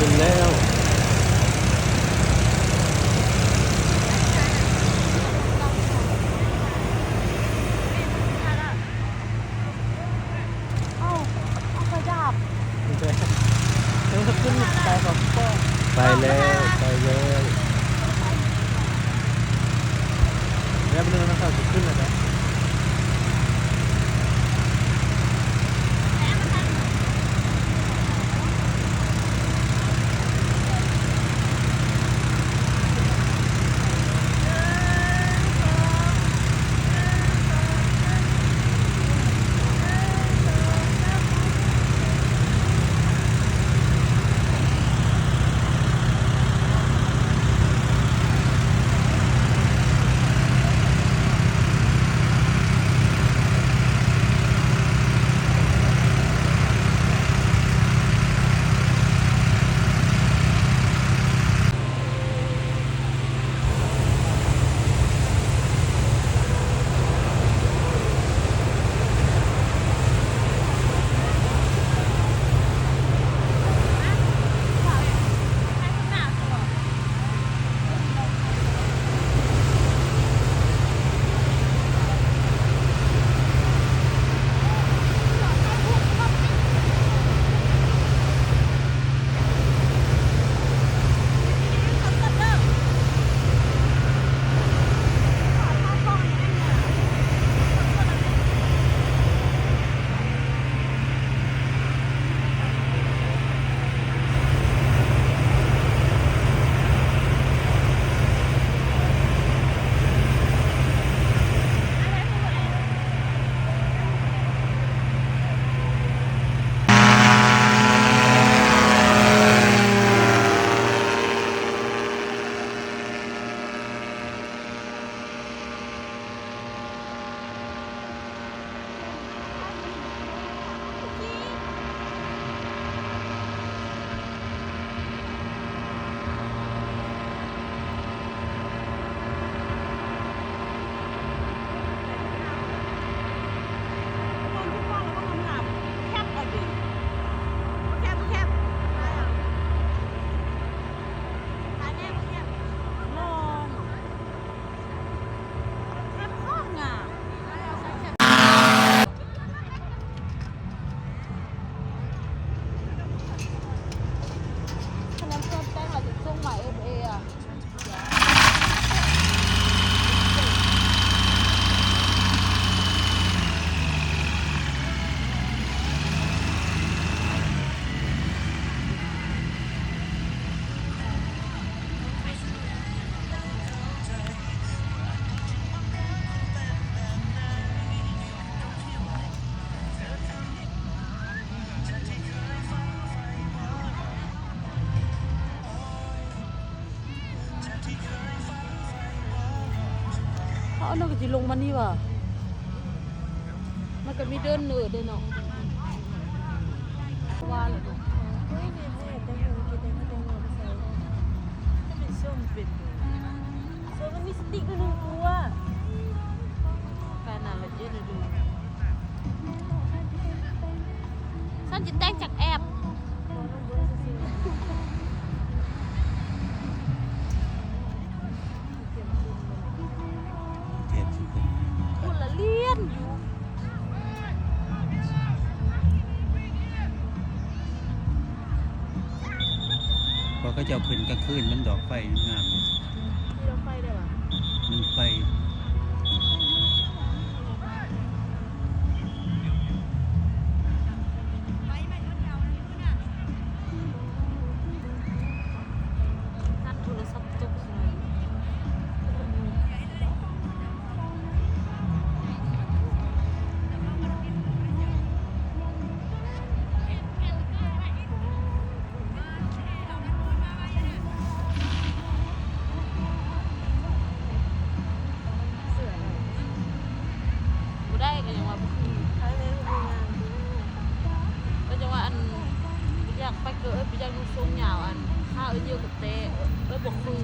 ເປັນແລ້ວ. ເອົ້າ ເອົາໄຟດັບ. ໄປແລ້ວ ໄປແລ້ວ. ແລ້ວມັນເລີຍມາເຂົ້າຊິຂຶ້ນແລ້ວນະ. ເອົາ ອັນນັ້ນກໍຊິລົງມານີ້ຫວາ? ມັນກໍມີເດີ່ນເນີເດ້ເນາະ ວ່າແລ້ວເນາະ. ເປັນ ເອີ ມັນມີສະຕິກໜຶ່ງຕົວ ການນັ້ນລະເຢັນຢູ່. ສັນຈະແຕ່ງຈັກແອັບ ຄົນລະລຽນຢູ່. ເພາະເຂົາເຈົ້າຂຶ້ນກາງຄືນ ມັນດອກໄຟມັນງາມ. ມີດອກໄຟໄດ້ຫວາ? ມັນໄຟ. ບໍ່ໄດ້ກໍຍັງວ່າບໍ່ຄື ກໍຍັງວ່າອັນ ບໍ່ຢາກໄປເກີດ ບໍ່ຢາກນຸ່ງໂສ້ງຍາວ ອັນ ຂາເອື້ອຍເຢີກະແຕ ເອື້ອຍບໍ່ຄື.